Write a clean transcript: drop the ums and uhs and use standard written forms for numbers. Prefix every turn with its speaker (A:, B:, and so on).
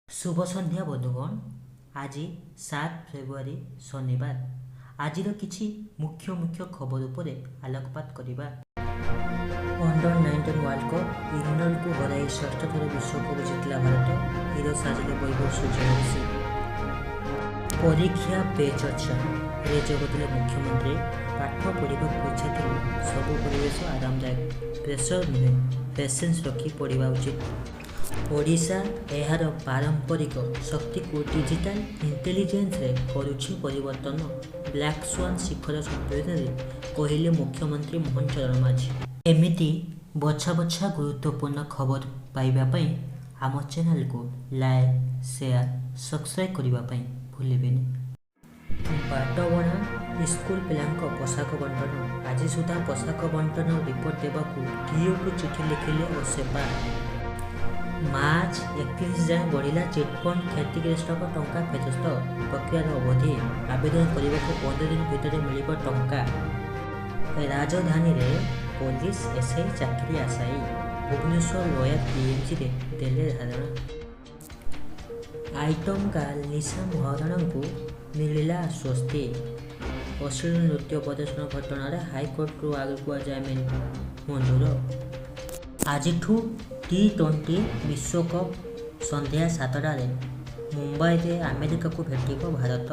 A: ଶୁଭ ସନ୍ଧ୍ୟା ବନ୍ଧୁଗଣ। ଆଜି 7 ଫେବୃଆରୀ ଶନିବାର। ଆଜିର କିଛି ମୁଖ୍ୟ ମୁଖ୍ୟ ଖବର ଉପରେ ଆଲୋକପାତ କରିବା। ଅଣ୍ଡର 19 ୱାର୍ଲଡ କପ୍, ଇଂଲଣ୍ଡକୁ ହରାଇ ଷଷ୍ଠ ଥର ବିଶ୍ୱକପ୍ ଜିତିଲା ଭାରତ। ହିରୋ ସାଜିଲେ ବୈଭବ ସୂର୍ଯ୍ୟବଂଶୀ। ପରୀକ୍ଷା ପେ ଚର୍ଚ୍ଚାରେ ଯୋଗ ଦେଲେ ମୁଖ୍ୟମନ୍ତ୍ରୀ। ପାଠ ପଢ଼ିବାକୁ ଇଚ୍ଛା ଥିଲେ ସବୁ ପରିବେଶ ଆରାମଦାୟକ। ପ୍ରେସର ନୁହେଁ, ପେସେନ୍ସ ରଖି ପଢ଼ିବା ଉଚିତ। ଓଡ଼ିଶା ଏହାର ପାରମ୍ପରିକ ଶକ୍ତିକୁ ଡିଜିଟାଲ ଇଣ୍ଟେଲିଜେନ୍ସରେ କରୁଛି ପରିବର୍ତ୍ତନ, ବ୍ଲାକ୍ ସ୍ୱାନ୍ ଶିଖର ସମ୍ମିଳନୀରେ କହିଲେ ମୁଖ୍ୟମନ୍ତ୍ରୀ ମୋହନ ଚରଣ ମାଝୀ। ଏମିତି ବଛା ବଛା ଗୁରୁତ୍ୱପୂର୍ଣ୍ଣ ଖବର ପାଇବା ପାଇଁ ଆମ ଚ୍ୟାନେଲକୁ ଲାଇକ୍, ସେୟାର, ସବସ୍କ୍ରାଇବ୍ କରିବା ପାଇଁ ଭୁଲିବେନି। ବାଟବଣା ସ୍କୁଲ ପିଲାଙ୍କ ପୋଷାକ ବଣ୍ଟନ। ଆଜି ସୁଦ୍ଧା ପୋଷାକ ବଣ୍ଟନ ରିପୋର୍ଟ ଦେବାକୁ ଡିଇଓକୁ ଚିଠି ଲେଖିଲେ ଓସେପା। ମାର୍ଚ୍ଚ 31 ଯାଏଁ ବଢ଼ିଲା ଚିଟଫଣ୍ଡ କ୍ଷତିଗ୍ରସ୍ତଙ୍କ ଟଙ୍କା ଫେରସ୍ତ ପ୍ରକ୍ରିୟାର ଅବଧି। ଆବେଦନ କରିବାକୁ 15 ଦିନ ଭିତରେ ମିଳିବ ଟଙ୍କା। ରାଜଧାନୀରେ ପୋଲିସ ଏସ୍ଆଇ ଚାକିରି ଆଶାୟୀ ଭୁବନେଶ୍ୱର ଲୋୟର ପିଏମ୍ଜିରେ ଦେଲେ ଧାରଣା। ଆଇଟମ୍ ଗାର୍ଲ ନିଶା ମହାରଣାଙ୍କୁ ମିଳିଲା ଆଶ୍ୱସ୍ତି। ଅଶ୍ଳୀଳ ନୃତ୍ୟ ପ୍ରଦର୍ଶନ ଘଟଣାରେ ହାଇକୋର୍ଟରୁ ଆଗୁଆ ଜାମିନ ମଞ୍ଜୁର। ଆଜିଠୁ ଟି-20 ବିଶ୍ୱକପ୍। ସନ୍ଧ୍ୟା 7ଟାରେ ମୁମ୍ବାଇରେ ଆମେରିକାକୁ ଭେଟିବ ଭାରତ।